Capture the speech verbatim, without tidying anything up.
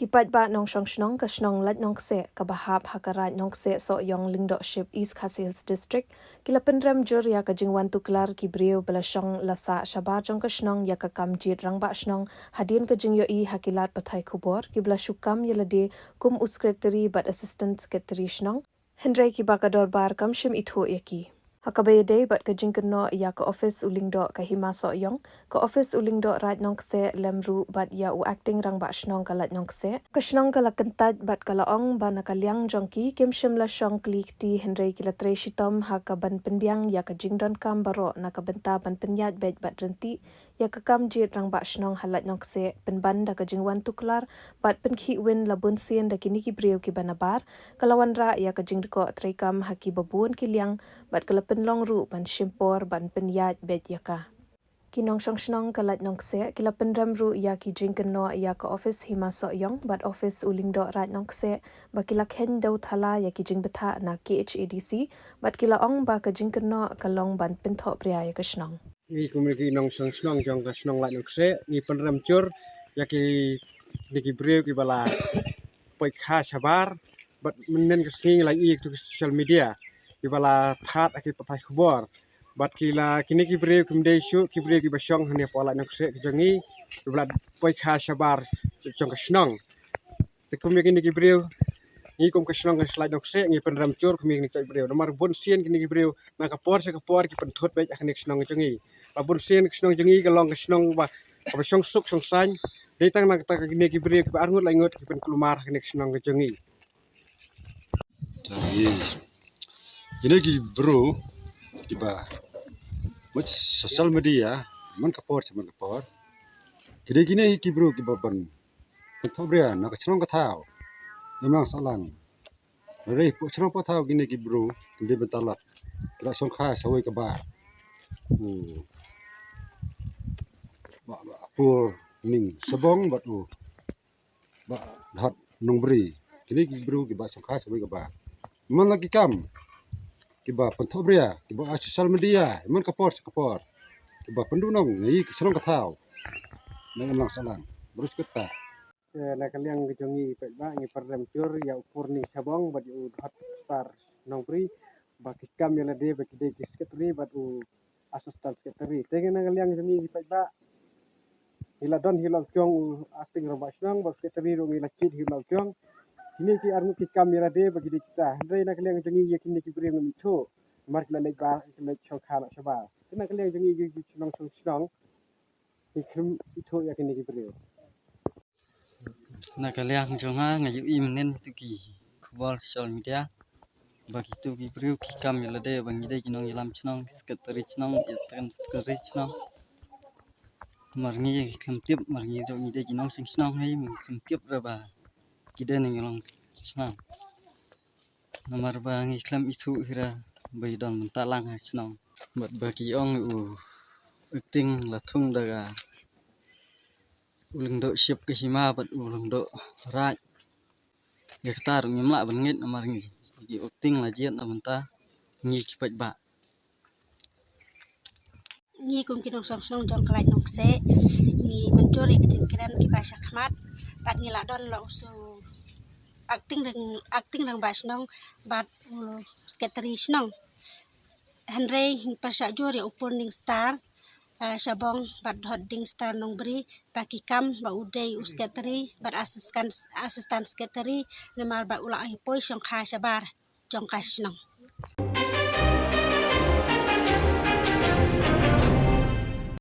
Paidbah nongshong shnong ka shnong Laitlongkseh kaba hap ha ka Raid Nongkseh Sohiong Lyngdoh Ship East Khasi Hills District ki la pynrem jur ïa ka jingwan tuklar ki briew ba la shong la sah shabar jong ka shnong ïa ka kam jied rangbah shnong hadien ka jingïohi ha ki lad pathai khubor kiba la shu kam ïa lade kum u Secretary bad Assistant Secretary shnong. Hynrei kiba ka dorbar kam shym ithuh ïa ki. Ha kaba ïadei bad ka jingkynnoh ïa ka ophis u Lyngdoh ka Hima Sohiong, ka ophis u Lyngdoh Raid Nongkseh lem ruh bad ïa u Acting Rangbah Shnong ka Laitlongkseh. Ka shnong ka la kyntait bad ka la ong ba na ka liang jong ki kim shym la shong kli kti hynrei ki la trei shitom ha ka ban pynbiang ïa ka jingdonkam baroh na ka bynta ban pynïaid beit bad ryntih ïa ka kam jied rangbah shnong ha Laitlongkseh pynban da ka jingwan tuklar bad pynkhih win la bun sien da kine ki briew kiba nabar, ka la wanrah ïa ka jingdkoh treikam ha kiba bun ki liang bad ka la pynlong ruh ban shim por ban pynïaid beit ïa ka. Ki nongshong shnong ka Laitlongkseh ki la pynrem ruh ïa ki jingkynnoh ïa ka ophis Hima Sohiong bad ophis u Lyngdoh Raid Nongkseh ba ki la kheiñ dew thala ïa ki jingbthah na K H A D C bad ki la ong ba ka jingkynnoh ka long ban pynthohbria ïa ka shnong. Ngi kum ki nongshong shnong jong ka shnong Laitlongkseh ngi pynrem jur ïa kine ki briew kiba la poi kha shabar bad mynnin ka sngi ngi la ïohi ha ki social media kiba la phah ha ki pathai khubor bad ki la kine ki briew kim dei shuh ki briew kiba shong hangne hapoh Laitlongkseh ka jong ngi kiba la poi kha shabar jong ka shnong. Te kum ïa kine ki briew ngi kum ka shnong ka Laitlongkseh ngi pynrem jur kum ïa kine ki briew namar bun sien kine ki briew na ka por sha ka por ki pynthut beit ha kane ka shnong ka jong ngi. La bun sien ka shnong jong ngi ka long ka shnong ba kaba shong suk shong saiñ. Dei tang na kata ka kine ki briew kiba arngut laingut ki pynkulmar ha kane ka shnong ka jong ngi. Jong ngi. Kine ki briew kiba mut social media man ka por sha man ka por. Kine kine ki briew kiba ban pynthohbria na ka shnong ka thaw. Ïa mlang sahlang. Hynrei hapoh shnong hapoh thaw kine ki briew kim dei bynta lad. Ki la shong kha shawei ka bar. U Bah, bah, Pur Ning Shabong bad u Bah Dhot Nongbri. Kine ki briew kiba shong kha shawei ka bar. Man la ki kam kiba pynthohbria kiba ha social media man ka por sha ka por kiba pynduhnong na i ka shnong ka thaw. Na ka mlang sahlang. Briew kata. Eh, na ka liang ka jong ngi paidbah ngi pynrem jur ïa u Pur Ning Shabong bad ïa u Dhot Star Nongbri ba ki kam ïa lade ba ki dei ki secretary bad u assistant secretary. Te na ka liang jong ngi paidbah ngi la don hi la u kiong u acting rangbah shnong bad secretary ruh ngi la jied hi la u kiong. Kine ki arngut ki kam ïa lade ba ki dei kita. Hynrei na ka liang jong ngi ïa kine ki briew ngim ithuh. Namar ki la leit ba ki leit shong kha noh shabar. Te na ka liang jong ngi ïa ki nongshong shnong ngi khlem ithuh ïa kine ki briew. Na ka liang jong nga nga ïohi mynnin tu ki khubor social media ba kitu ki briew ki kam ïa lade ba ngi dei ki nongïalam shnong, ki secretary shnong, ki assistant secretary shnong. Mar ngi khlem tip, mar ngi ruh ngi dei ki nongshong shnong hi, ngi khlem tip re ba ki dei nongïalam shnong. Namar ba ngi khlem ithuh hi re ba i don mynta lang ha shnong. Bad ba ki ong u acting la thung da ka u Lyngdoh Ship ka Hima bad u Lyngdoh Raid. Ïa kata ruh ngim lah ban ngeit namar ngi ki acting la jied na mynta ngi ki paidbah. Ngi kum ki nongshong shnong jong ka Laitlongkseh ngi mynjur ïa ka jingkren kiba sha khmat bad ngi la don la u su acting rang, acting rangbah shnong bad u secretary shnong. Hynrei ngi pyrshah jur ïa u Pur Ning Star, eh, Shabong bad Dhot Ding Star Nongbri ba ki kam ba u dei u secretary bad assistant, assistant secretary namar ba u la ïa poi shong kha shabar jong ka shnong.